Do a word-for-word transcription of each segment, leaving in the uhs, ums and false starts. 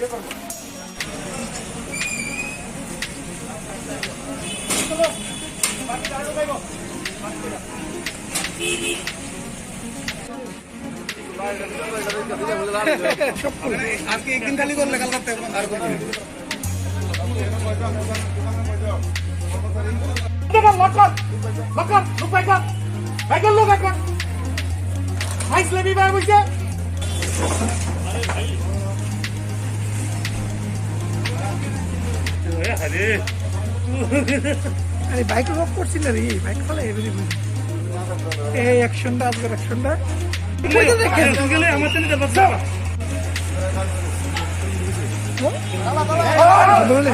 আজকে একদিন খালি করলে কালকে আর করবে না। দেখেন, লটকন, লটকন, look back up, back up, look back up। ভাই, স্লেবি ভাই বলছে। আরে, আরে, বাইক লক করছিল রে, বাইক ফালাই এভরিথিং। এই অ্যাকশনটা, আজকের অ্যাকশনটা। গেলে আমার ছেলে যাবে। বন্ধু বলে,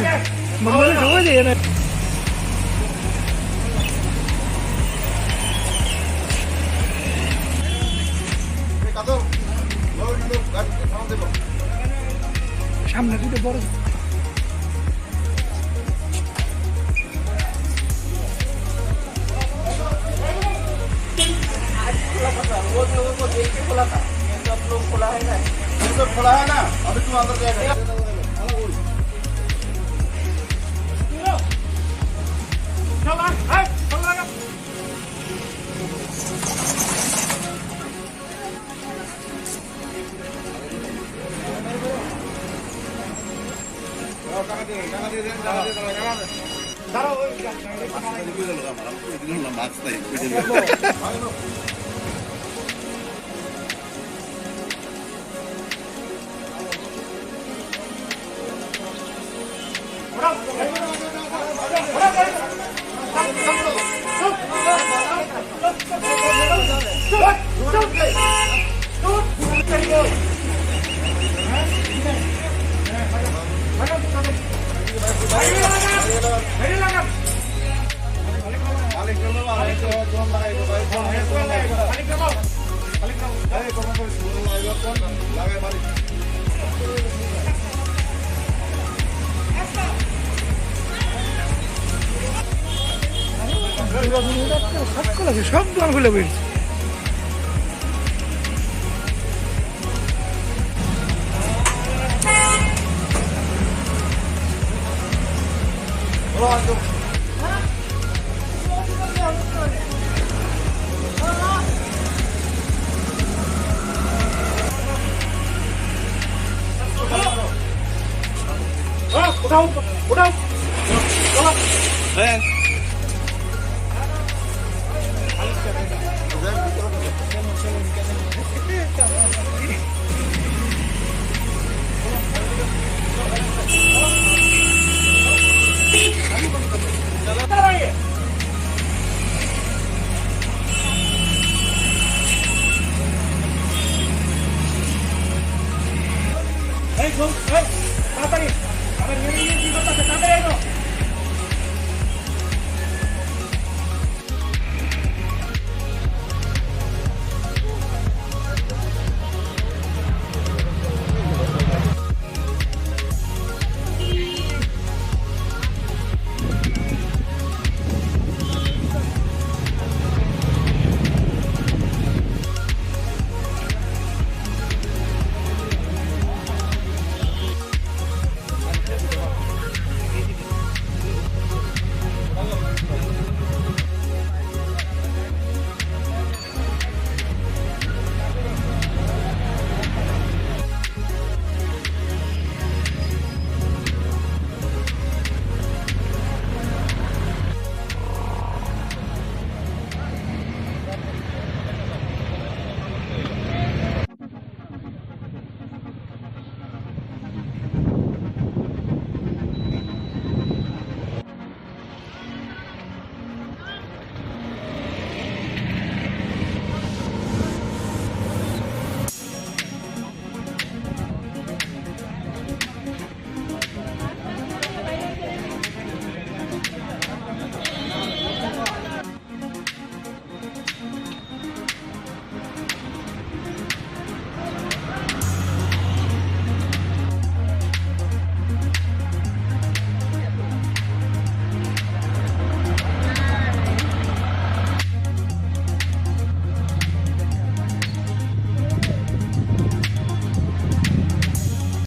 বন্ধু বলে সবাই যায় না। সামনে দুটো বড়। ये सब खोला है ना, अभी तुम अंदर जाएगा। সব দোকান খুলে বইছে। উঠাও, উঠাও। এই, এই, তাড়াতাড়ি। আবার নিয়ে, নিয়ে কি করতেছে? তাড়াতাড়ি এসো।